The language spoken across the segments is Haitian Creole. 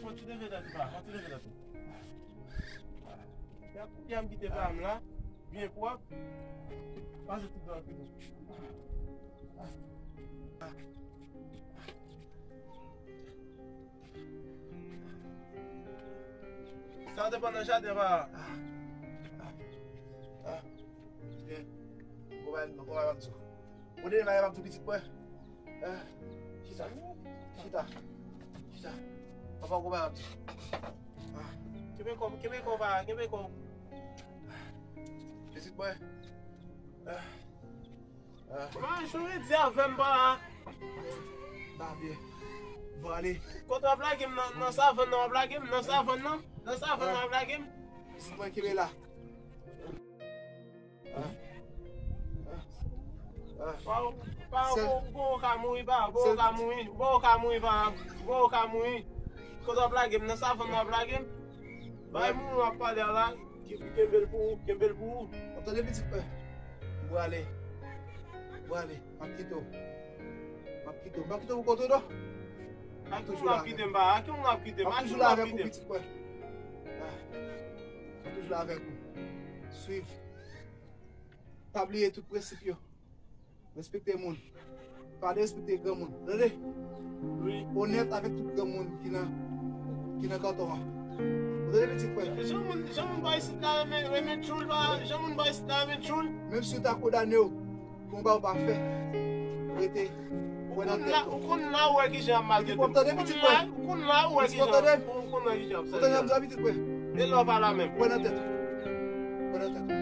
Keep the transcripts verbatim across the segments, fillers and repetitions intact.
Fò ti leve tèt ou, pa, fò ti leve tèt ou. Y ap, y ap kite pa m la, byen pwòp. Pase tout dwa ki bon. Sa w te pran nan jaden pa. Byen. Bon bagay, bon bagay, m ap di w. Ou te demare m ap di w pitit mwen. Ah, chita. Chita. Chita. Papa, bon bagay, m ap di w. Ah. Kenbe kò w, kenbe kò w pa, kenbe kò w. Pitit mwen. Ah. Ah. Mwen jwe di avè m pa. Pa byen. Bon, ale. Kote w ap lage m nan, nan savann nan w ap lage m? Nan savann nan? Nan savann nan w ap lage m? Pitit mwen kenbe la. Ah. Ah. Ah. Pa w, pa w, sèl, bon, bon, ou ka mouri, pa, bon, ou ka mouri, bon, ou ka mouri, pa, bon, ou ka mouri. Kote w ap lage m? Nan savann nan w ap lage m? Bay moun w ap pale a la, kenbe l pou ou, kenbe l pou ou. W ap tande pitit mwen. M prale. M prale. M ap kite w. M ap kite w. M ap kite w pou kont ou non. A ki moun w ap kite m pa? A ki moun w ap kite m? A ki moun w ap kite m? M ap toujou la avèk ou, pitit mwen. Ah. M ap toujou la avèk ou. Swiv. Pa bliye tout prensip yo. Respekte moun. Pa derespekte granmoun. Tande? Wi. Onèt avèk tout granmoun ki nan, ki nan kanton an. Ou tande pitit mwen? Jan moun, jan moun bò isit la renmen, renmen tchoul pa, jan moun bò isit la renmen tchoul. Menm si w ta kondane w, konba w pa fè. Rete. Ou konn la, ou konn la, ou wè kijan ap maltrete m. Ou konn la, ou wè kijan, ou konn wè kijan ap sèvi. E lè w pa la menm. Pran nan tèt ou. Pran nan tèt ou.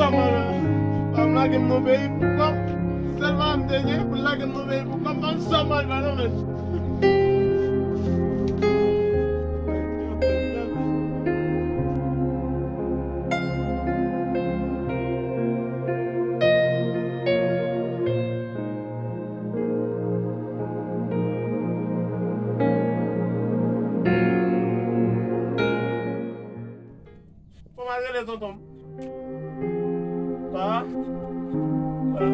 Kòman, pa m lage m nan peyi pou kòm. Sèl pa m te gen pou l lage m nan peyi pou kòm, pa m sa mal pa non men. Fò m al rele tonton m. Pa. Pa.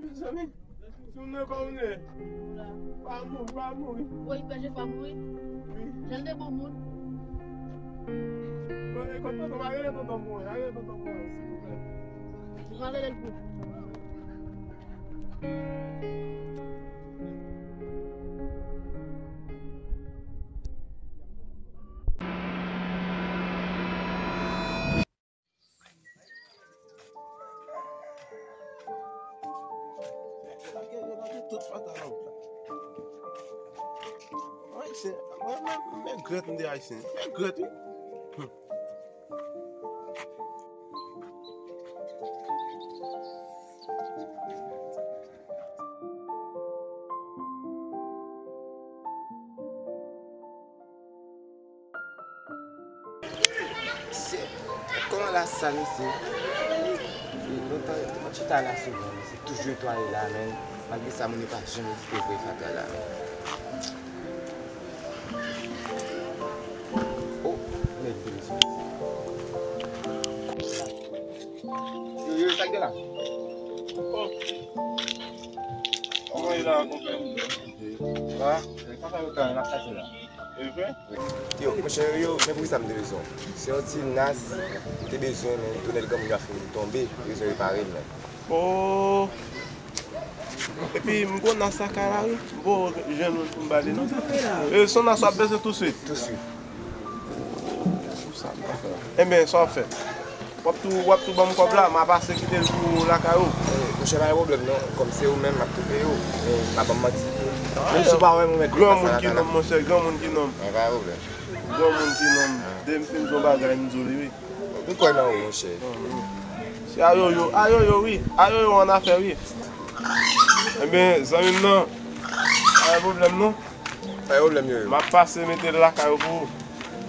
Mezanmi, mezanmi. Si w nan kò w nè. Pa mouri, pa mouri. Woy, pèche pa mouri. Wi. Jan de bon moun. Kote, kote tonton, pa rele tonton pou mwen, pa rele tonton pou mwen, silvouplè. M a rele l pou. Yo lage, yo lage tout pantalon la. Ayisyen, mwen, mwen, mwen regrèt m te ayisyen. Mwen regrèt, wi. Hum. Mesye, kòman la sal, mesye? Lontan, mwen chita la souvan, mesye. Toujou netwaye la, men. Malgre sa, moun yo pa janm ezite voye fatra la, men. Oh, nèg vini sou mesye. Yo, yo, sa k gen la? Oh. Kòman e la, konpè? Sa va? Sa fè lontan, n ap chache la. E vre? Yo, monchè, yo, yo, men poukisa m te bezwen w? Se yon ti nas m te bezwen, men tonèl granmoun yo ap fin tonbe, m bezwen repare l, men. Oh! Epi m gon nas lakay la wi. M poko jwenn moun pou m ba li non. E, se yon nas w ap bezwen tousuit. Tousuit. Enben, sa w ap fè? W ap tou, w ap tou ban m kòb la, m a pase kite l pou lakay ou. Monchè, pa gen pwoblèm non. Kòm se ou menm, m ap tou peye w. Men pa ban m manti. Menm si w pa wè m, ou mèt pase lakay la. Granmoun ki nonm, monchè, granmoun ki nonm. Pa gen pwoblèm. Granmoun ki nonm. Depi m fin di yon bagay, m di w li wi. M kwè nan ou, monchè. Se ayoyo, ayoyo wi. Ayoyo annafè wi. Enben, zanmi m nan, pa gen pwoblèm non. Pa gen pwoblèm, yoyo. M ap pase mete l lakay ou pou ou.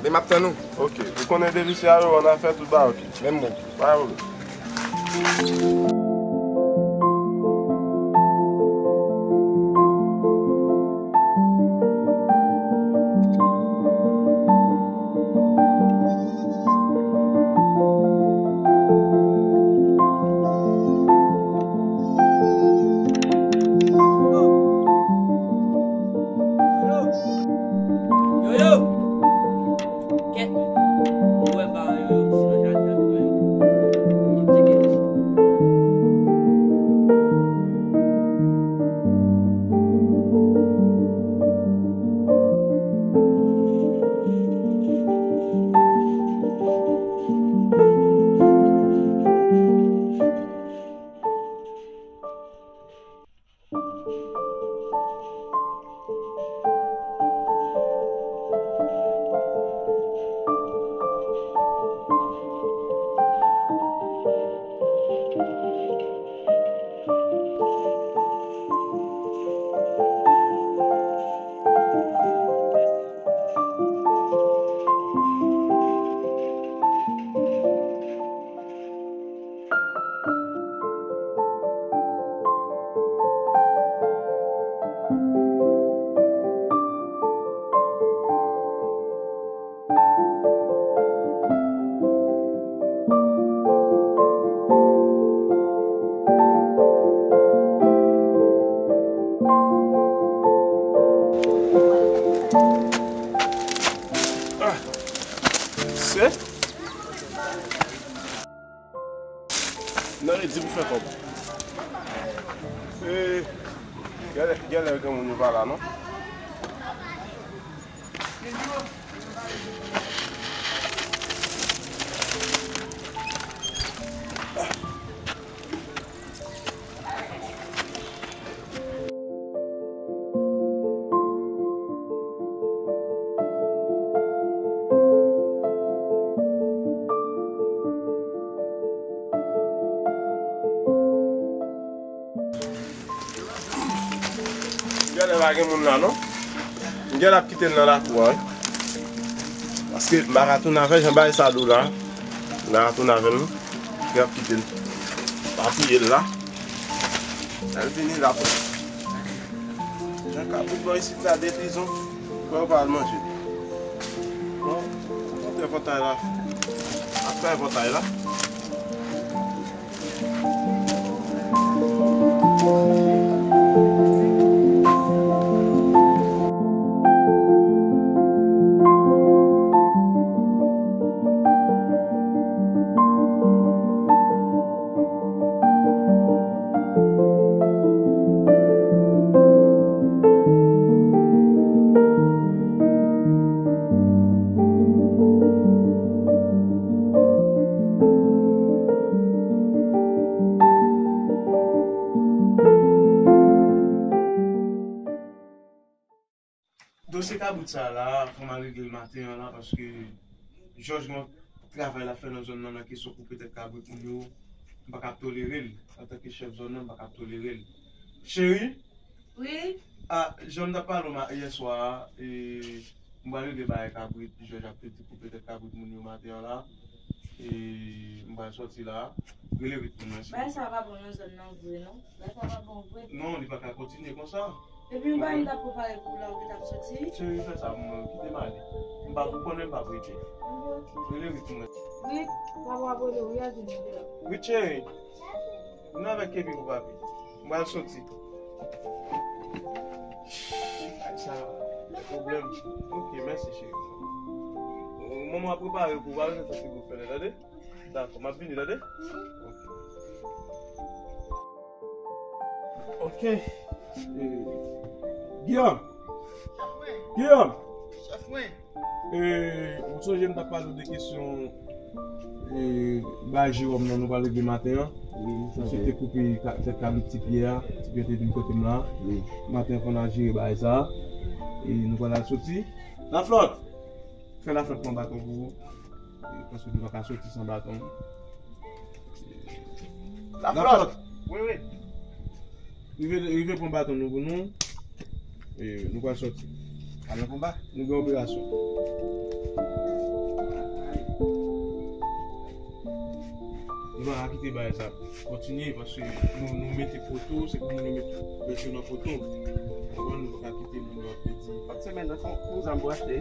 Men m ap tann ou. Ok. Ou konnen depi se ayoyo annafè, tout bagay ok. Menm bon. Pa gen pwoblèm. Yo, yo! Kèt, mwen pa wè yo, yo, sinon jaden an kanmenm. M ap tcheke li. Ah, se nan redi pou fè kòb. E, genlè, genlè granmoun yo pa la non. Genlè pa gen moun la non. Genlè ap kite l nan lakou a wi. Paske m pa ka tounen avè l, jan bagay sa dou la. M pa ka tounen avè l non. Genlè ap kite l. Pa touye l la. Lè l vini la pou. Jan kabrit bò isit la de prizon. Kwè yo pa al manje. Bon, monte pòtay la. Ap fè pòtay la. Dosye kabrit sa la, fò m al regle l maten an la, paske Jòj gen yon travay l ap fè nan zòn nan, nan kesyon koupe tèt kabrit moun yo. M pa ka ap tolere l. Antanke chèf zòn nan, m pa ka ap tolere l. Cheri? Wi? Ah, jan m t ap pale w ma-, yè swa a, e, m pral regle bagay kabrit, Jòj ap te di koupe tèt kabrit moun yo maten an la. E, m pral sòti la. Rele vit pou mwen, silvouplè. Bagay sa pa bon nan zòn nan vre, non. Bagay sa pa bon vre. Non, li pa ka kontinye konsa. Epi m pa menm t ap prepare pou la, ou te t ap soti. Cheri, fè sa pou mwen, kite m ale. M pa, ou konnen m p ap rete. Rele Rit pou mwen. Rit, papa w ap rele w wi, al vini la. Rit cheri, vin avèk Kevin pou papi. M pral soti. Ay, sa, pwoblèm. Ok, mèsi cheri. Manman ap prepare pou ou, pa bezwen fè ti gwo fè lè, tande? Dakò, m ap vini, tande? Ok. O, Ok. Eh, Guillaume! Chèf mwen! Guillaume! Chèf mwen! Eh, ou sonje m t ap pale w de kesyon, eh, bagay Jewòm nan nou pral regle maten an. Wi, m sonje. Misye te koupe ka-, tèt kabrit Ti Pyè a. Ti Pyè te vin kote m la. Wi. Maten an, fò n al jere bagay sa a. E nou pral al soti. Laflòt! Fè Laflòt pran baton pou ou. E, paske nou pa ka soti san baton. Laflòt! Wi, wi. Rive, rive pran baton nou pou nou. E, nou pral soti. Al nan konba? Nou gen operasyon. Nou pa ka kite bagay sa kontinye, paske nou, nou mete poto, se pou moun yo met bèt yo nan poto. Konprann? Nou pa ka kite moun yo ap pedi. Fòk se menm nan pou zam pou achte.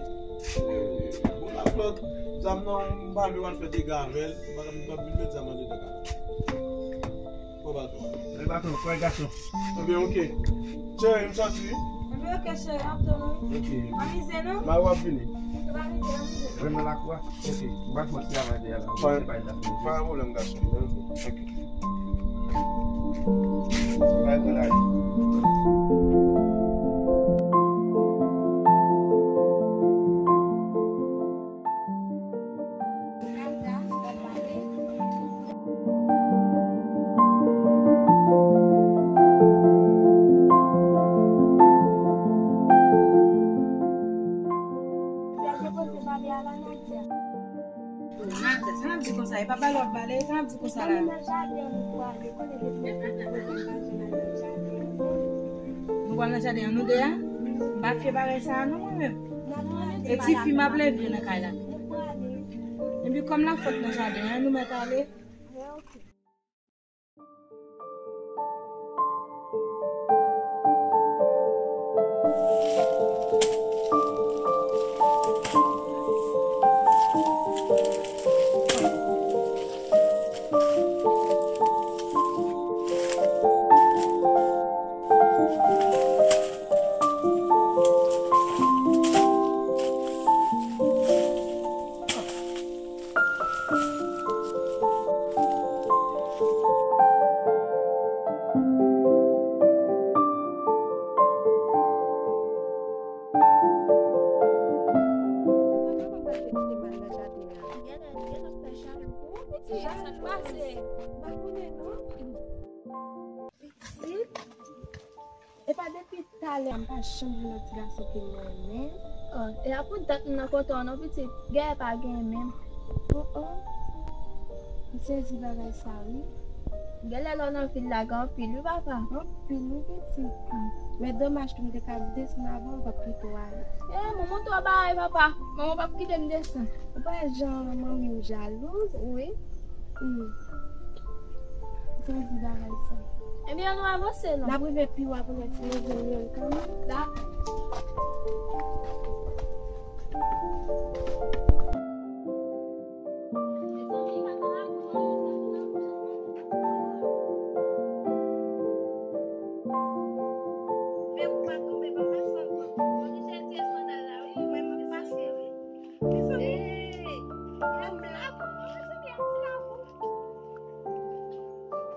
Eh, bon, Laflòt, zam nan, m pa vle w al fè dega avè l. M pa, m pa vin met zam andedan kay la. Pran baton. Pran baton, pran gason. Ebyen, ok. Cheri, m soti wi. Ebyen, ok, cheri, ap tann ou. Ok. Pa mize, non? M a w ap vini. Ok, pa mize, pa mize. Renmen lakou a? Ok, m pral fè yon ti travay deyò la. Pa, pa gen pwoblèm, gason. Ok. Bay mwen la. Nadia, sa n ap di konsa? E pa pale w ap pale, sa n ap di konsa la? Ann nan jaden an, nou prale, konnen depi nou te kote m pa janm al nan jaden an. Nou pral nan jaden an, nou de a? M pa fye bagay sa a non, mwen menm. E tifi m ap leve nan kay la. Nou prale. Epi kòm Laflòt nan jaden an, nou mèt ale. Pitit. Epa depi talè m pa janm jwenn yon ti gason ke m renmen. Oh, e a pou dat m nan kote w non pitit, gè pa gen menm. Oh, oh. M sezi bagay sa wi. Genlè lè w nan vil la gen anpil wi papa. Anpil wi pitit. Men domaj ke m te ka desann avan w p ap kite w ale. Eh, manman twò bagay papa. Manman p ap kite m desann. Ou pa jan manmi w jalouz? Wi. Hmm. Sezi bagay sa. Ebyen, ann nou avanse non. N ap rive pi wo pou lè si nou jwenn youn kanmenm. Dakò. Mezanmi, gad yon lavou, mezanmi, yon ti lavou.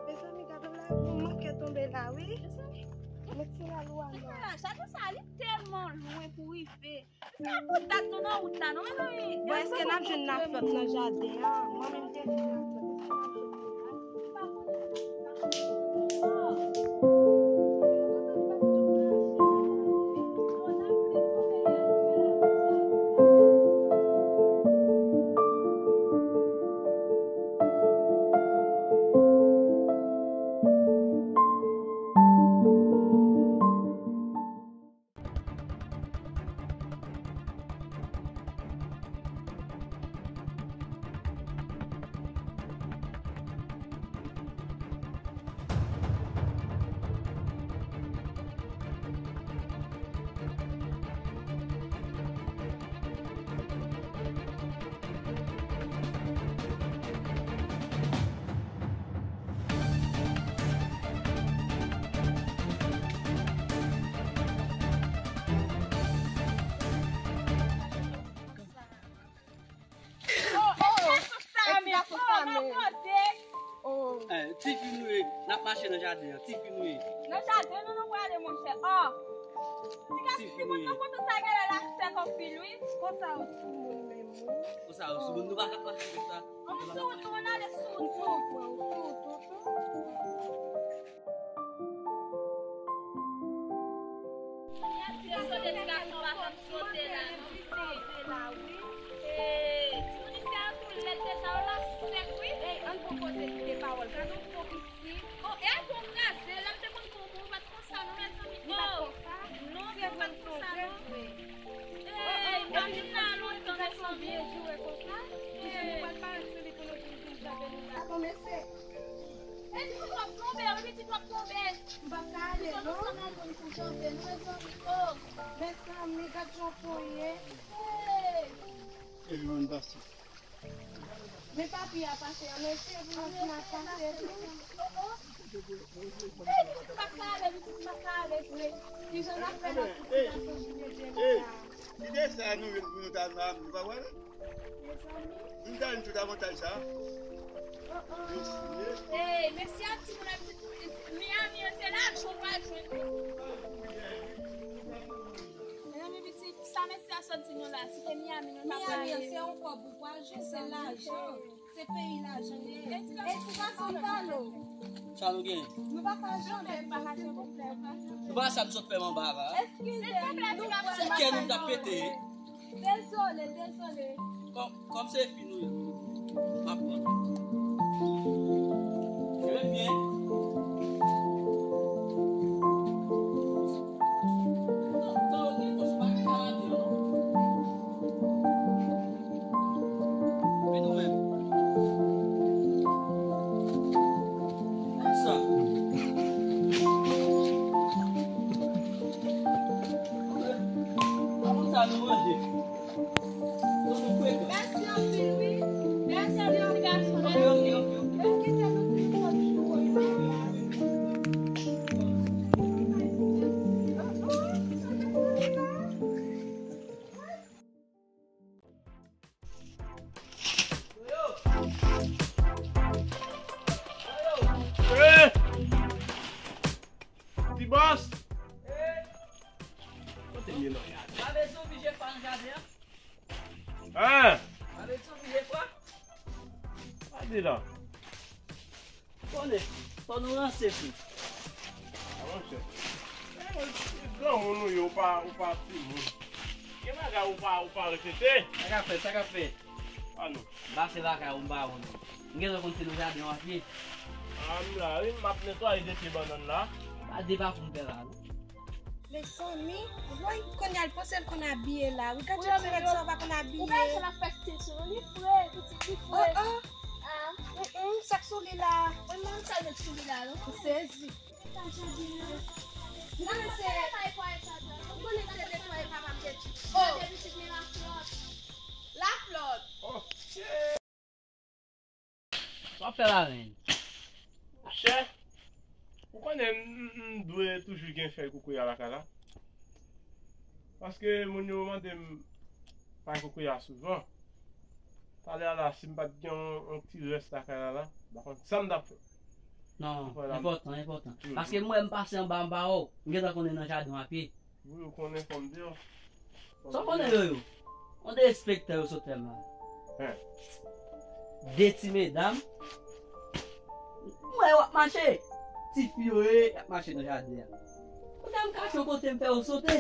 Mezanmi, gad yon lavou, m manke tonbe la, wi. Mezanmi, yon ti lavou a non. Jaden sa, li tèlman lwen pou rive. Sa pou dat nou nan wout la, non, mezanmi. Bon, èske n ap jwenn Laflòt nan jaden an? Mwen menm, m te di Laflòt, èske n ap jwenn li la? Mache nan jaden an, tifi nou ye. Nan jaden nou, nou prale, monchè. Oh! Ti gad, ti moun nan kote sa genlè la sèk anpil, wi. Konsa ou sou moun menm, wi. Konsa ou sou moun, nou pa ka mache konsa. An sou wout, nou ale sou wout. Ou sou wout, ou sou wout, ou sou wout. Dezole, ti gason pa konn sote la, non. Ti sote la, wi. Ee, timoun isi a tou lèd deja, yo la sèk, wi. Ey, ann pran koze de pawòl. Gade yon po pitit. Oh, e pou kraze, lè m te konn pou ou, ou pa t konsa, non, mezanmi. Li pa t konsa. Non, ou pa t konsa, non. Ee, m pa vin la lontan, mezanmi. Byen joure konsa. Pitit nou pral parèt sou li pou nou vin, vin janbe nou la. Bon, mesye. E pitit w ap tonbe, wi, pitit w ap tonbe. M p ap ka ale, non. Pitit w ap tonbe, nou mezanmi. Oh. Mezanmi, gad jan w ye. Hey. Everyone, basi. Men papi a pase an, men se pou nou fin ap pase tou. Oh, oh. Hey, pitit m pa ka ale, pitit m pa ka ale vre. Kijan n ap fè nan sitiyasyon jounen jodi a? Ki de sa nou vin pou nou ta nan nou pa wè l? Mezanmi. Nou ta vin tout avantaj sa. Oh, oh. Mesye. Hey, mesye a di moun abitid Miami, se lajan w pral jwenn. Mezanmi, pitit, sa mesye a sot di nou la, si te Miami, nou ta prale. Miami, se yon kòb ou pral jwenn, se lajan. Se peyi lajan li ye. E ti gason, pale w. Sa nou gen? Nou pa ka janbe, silvouplè. Nou pa sa m sot fè m anba a. Eskize m, nou pral. Ti kè nou t ap pete. Dezole, dezole. Kòm, kòm se fi nou ye, m ap pran. Trè byen. Tan, tan, gen fòs, pa gen maladi, non. Men nou menm. Sa. Pa konn sa nou manje. Mèsi anpil, wi. Mèsi anpil, ti gason. Mèsi. Hey! Ti bòs! Kote m ye la? Hein? Gade la. Konnen, fò nou ranse tou. A, monchè. E, granmoun ou ye, ou pa, ou pa timoun. Gen bagay ou pa, ou pa repete. Sa k ap fèt, sa k ap fèt? Pa nou. M pase lakay ou, m pa wè w non. M gentan konn se nan jaden w ap ye. A, m la wi, m ap netwaye de pye bannann la. Pa de pa pou m fè la non. Mezanmi, woy, kounye a l panse l konn abiye la. Wi, gad jan ti nèg sa pa konn abiye. Ou gade jan l ap fè tete sou nou, li fre, pitit, li fre. Oh, oh. Ah. Mm, mm, sa k sou li la? Mwen, mwen, sa met sou li la, non? M sezi. Ou konnen se, ou konnen se netwaye papa m te di. Oh. Gade pitit, men laflòt. Laflòt. Oh, shit. Sa w ap fè la, menn? Monchè, ou konnen m, m, m dwe toujou gen fèy kokoye a lakay la. Paske moun yo mande m fèy kokoye a souvan. Talè a la, si m pa t gen yon, yon ti rès lakay la, la, m pa konn sa m t ap fè. Non, enpòtan, enpòtan. Paske m wè m pase anba, anba w, m gentan konnen nan jaden w ap ye. Wi, ou konnen fò m di w. Sa w konnen yo, yo? On derespektan yo sot fè m la. Hen. De ti medam. M wè yo ap mache. Tifi yo ye, y ap mache nan jaden an. Kounye a m kache yon kote, m fè yo sote.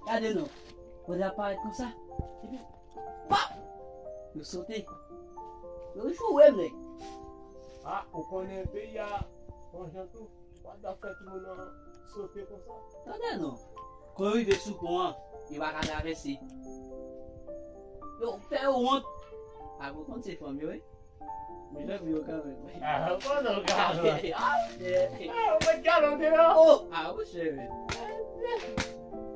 Gade non. Kote y ap parèt konsa. Epi, pap! Yo sote. Yo joure m, nèg. Ah, ou konnen peyi a, yon jan tou. What the fuck, timoun nan sote konsa? Tande non. Kon yo rive sou pon an, yo pa ka travèse. Yo fè yo wont. Avan konn se fanm yo, wi. Men jan yo kanmenm. Ah, bon, non, gade. Ah, ou met galon deyò. Oh, ah, monchè, men.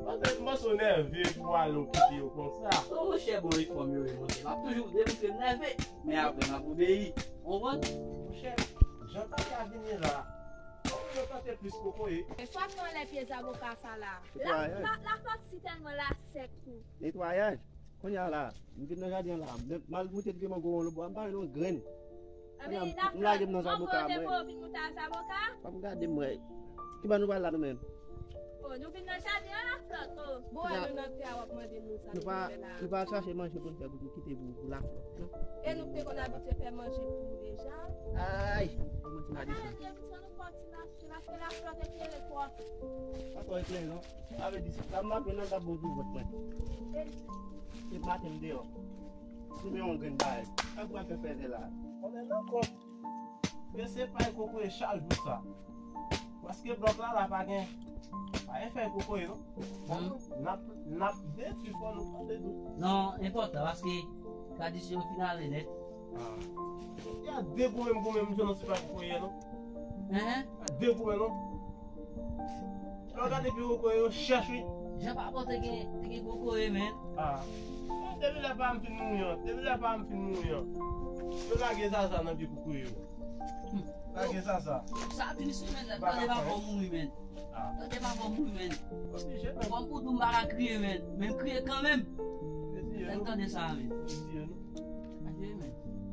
Mwen se mwen sou nève pou al okipe yo konsa. Oh, monchè, bon, li fanm yo, wi, monchè. M ap toujou demontre m nève. Men apre, m ap obeyi. Ou konprann? Monchè, jan peyi a vini la, fòk nou tante plis kokoye. E swa pran lè pye zaboka sa la. La, la, la fòt si tèlman la sèk tou. Netwayaj. Kounye a la, m vin nan jaden an la. M al moute pye mango an lòtbò a, m pa jwenn yon grenn. M lage m nan zaboka mwen. Bon, kote pou yo vin moute a zaboka? Fò m gade mwen. Ki bò nou pral la nou menm? Oh, nou vin nan jaden an, Laflòt, oh. Bon, nou nan tè a, w ap mande nou sa nou pa, nou pa chache manje pou n fè pou nou kite pou, pou Laflòt, non? E nou te konn abitye fè manje pou nou deja. Ay, mwen ti madi sa. Ay, depi sa nou fò ti mache, paske Laflòt eklere twòp. Pa twò eklere, non. Sa vle di, sa m ap nan ta bon pou vòt mwen. Se maten m deyò. Tounen yon grenn bagay. Sa pou al fè fèzè la? Konnen nan kòb. Men se pay kokoye chak jou sa. Paske blòk la, la pa gen, pa gen fèy kokoye, non. Bon, n ap, n ap detwi fò nou tande tou. Non, enpòtan, paske tradisyon an fin ale nèt. Ah. Y a de goumen, goumen, misye nan se pay kokoye, non. Enhen. Y a de goumen, non. Lè w gade pye kokoye yo chèch, wi. Jan pa bon te gen, te gen kokoye, men. Ah. Depi lè pa m fin mouri an, depi lè pa m fin mouri an, yo lage zaza nan pye kokoye yo. Hmm. Lage zaza. Sa di misye, men, tande pa fò mouri, men. Ah. Tande pa fò mouri, men. Oblije, men. Kòm pou di m pa ka kriye, men. Men m kriye kanmenm. Lè m tande sa, men. Oblije, non. Oblije, men.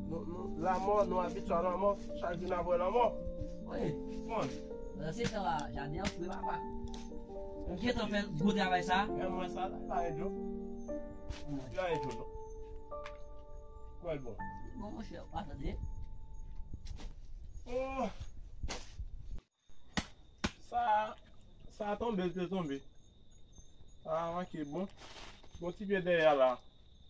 Nou, nou, lanmò, nou abitye a lanmò, chak jou n ap wè lanmò. Wi. Konprann? Pandan se tan la, jaden an fre, papa. Ou gentan fè gwo travay sa? Men mwen sa la, pa gen dlo. Mwen. Pa gen dlo, non. Kwè l bon. Bon, monchè, w pa tande. Oh. Sa, sa tonbe, l te tonbe. Sa manke bon. Bon ti pye dèyè la.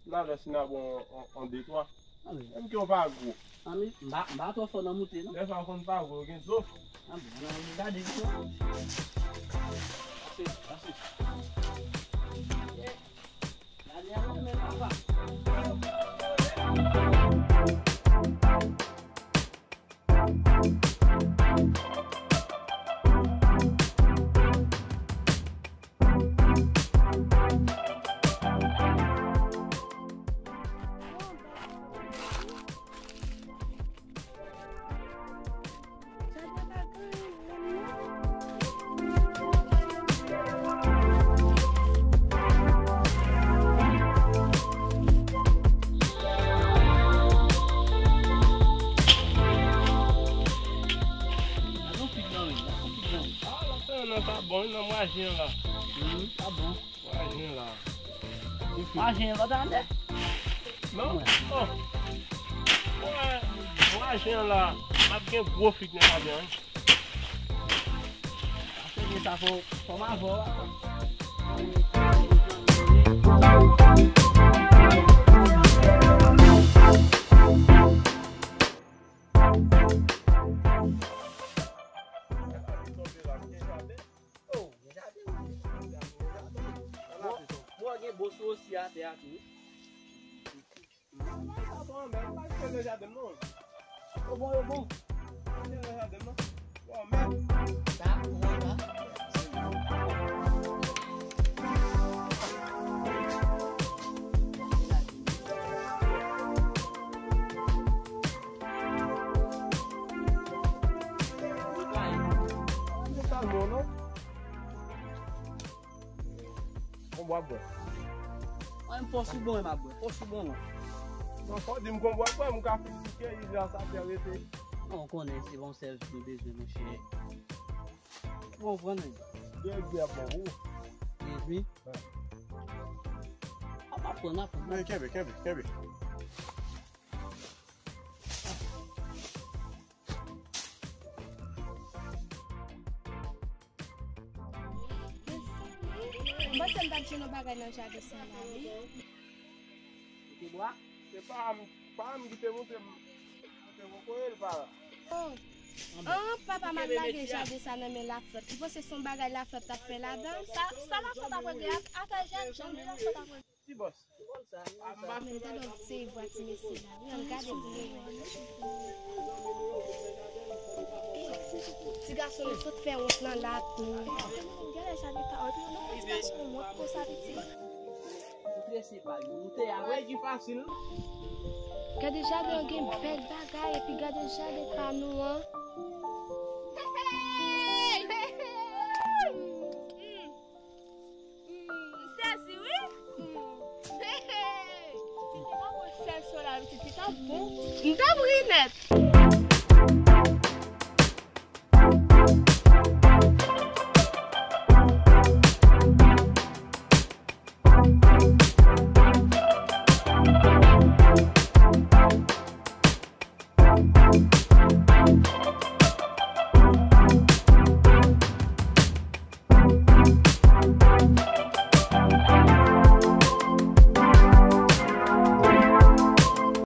N a lè si n a bon on, on de twa. Menm ke w pa gwo. Ann, m pa, m pa twò fò nan moute, non. Dèfwa konn pa gwo, gen zo. Ann, bon, ann gade, non. Pase, pase. Gade, ann, men papa. Ah, l ap fè nan sa bon, nan mwajen an la. Hmm, sa bon. Mwajen la. Mwajen an pa ta anlè? Non. Oh. Mwen, mwajen an la, ap gen gwo fig nan ladan, wi. Paske gen sa fò, fò m avè w, papa. Oh, gen jaden, wi. Bon, bon, gen bon sou osi atè a tou, wi. Sa bon, men, m pa gen jaden, non. Yo bon, yo bon. M pa gen jaden, non. Bon, men. Sa, bon, sa. Bon, w ap bwè. Mwen, fòs ou bon, m ap bwè. Fòs ou bon, mwen. Non, fò di m kon w ap bwè, m ka fè li ke li gras a tè rete. Non, w konnen, se bon sèvis nou bezwen, monchè. Bon, pran nèg. Gen bwè bon, ou. Gen bwè? Wi. Ap, ap pran, ap pran. Men, kenbe, kenbe, kenbe. M panse m t ap jwenn yon bagay nan jaden sa la, wi. Ou te bwa? Se pa m, pa m ki te montre m, montre m kokoye l pa la. Oh. An, papa m al lage jaden sa nan men Laflòt. Ou panse se yon bagay Laflòt t ap fè ladan? Sa, sa Laflòt ap regle ak, ak jèn jan, men Laflòt ap regle. Ti bòs. Men tande yon ti vwa ti mesye la. Wi, ann gade pou nou wè. Ti gason nou sot fè wont nan lakou. Gade jaden pa w. Epi yon ti gason wont konsa piti. Ou trese pa yo. Ou te a wè ki fasil. Gade jaden an gen bèl bagay, epi gade jaden pa nou an. M sezi, wi. Si te pa pran sèl sou la, pitit, li t ap bon. M t ap ri nèt.